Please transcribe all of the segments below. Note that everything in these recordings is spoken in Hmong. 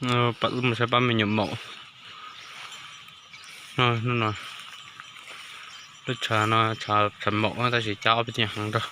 Pab mus saib pab me nyuam maum. No, lub tshav no tshav maum tab sis cab ob peb tug heev rau.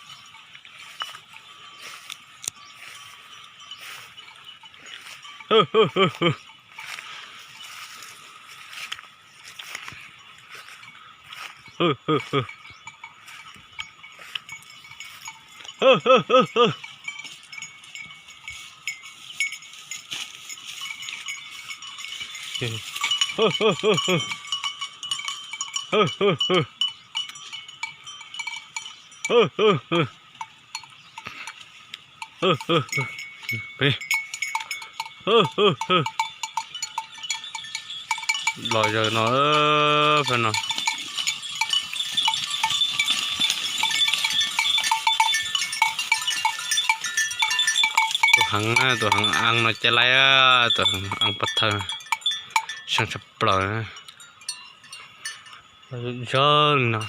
Los zaws no, pab no. Tus heev, tus heev eeb no caj laib, tus heev eeb pov thawj, seej tshaj plaws. Zog li no.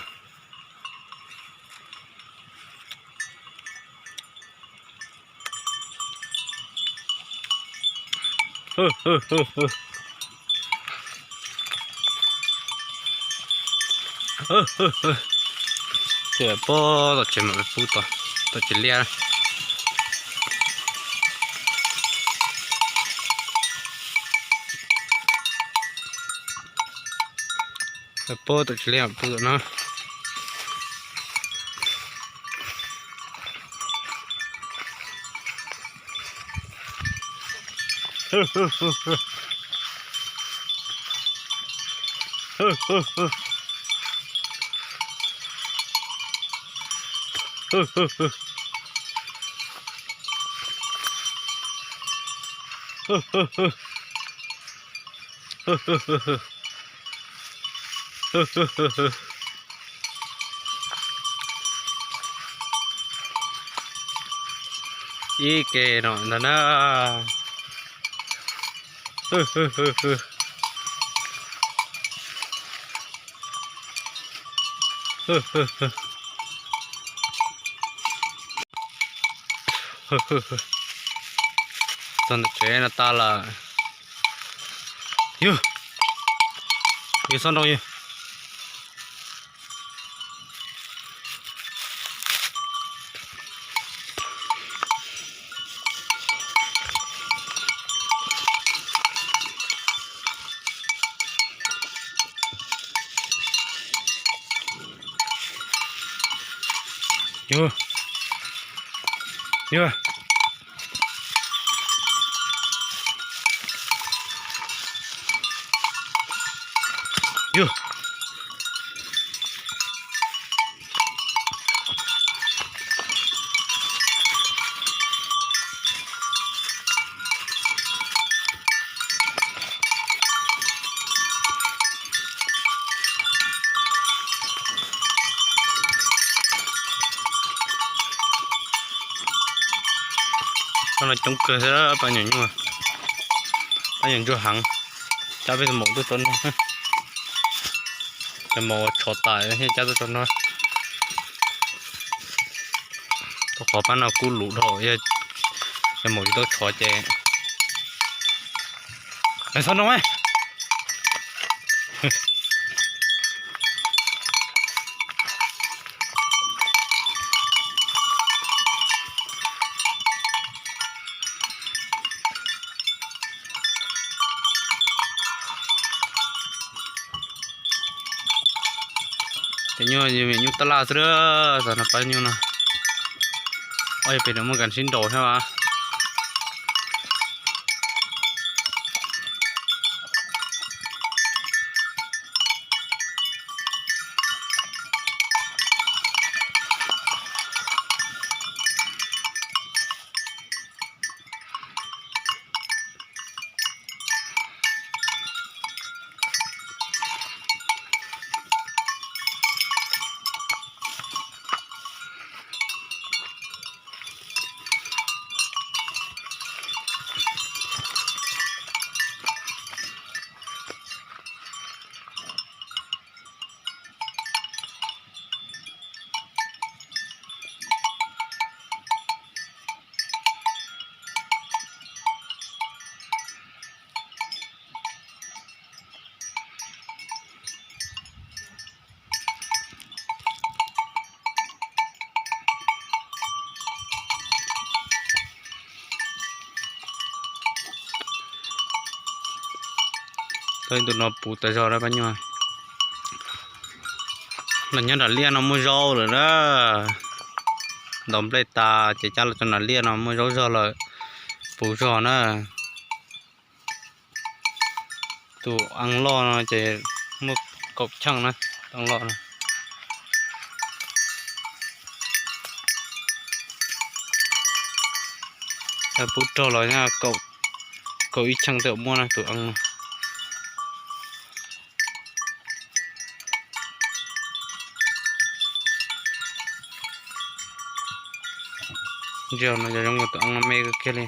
Ces puag tom tsev mam pub tom tsev liaj. Puag tom tsev liaj mam pub tom no. Ib ke no ntag na. Txog ntawm tsev no tas lawm. Yog, yog xob nroo yog. Yog, yog. Yog. Pab no coob kawg thiab pab nyuam nyuj. Pab nyuam ntsuag heev. Cab peb tus maum tuaj tso noj. Cov maum tshov tas thiab cab tuaj tso noj. Rau qhov pab no kub lus dhau, yog cov maum tsis tau tshov ces, txhob nroo. Ces nyuj, nyuj tab laj xwb, tam no pab nyuj no. Ob, yog pem no muaj kas sib nraus thiab as. Tus no puv tas zog lawm pab nyuag. Los nyob nram liaj no muaj zaub lawm na. Ntaus nplej tas ces cab los rau nram liaj no muaj zaub zog lawm, puv zog na. Tus ees loj no ces muaj kaum cheej na, tus ees loj no. Pub rog los kaum ib cheej twb muaj na tus ees no. Ntsia no yog zoo nkaus tus ees no me kawg kiag li.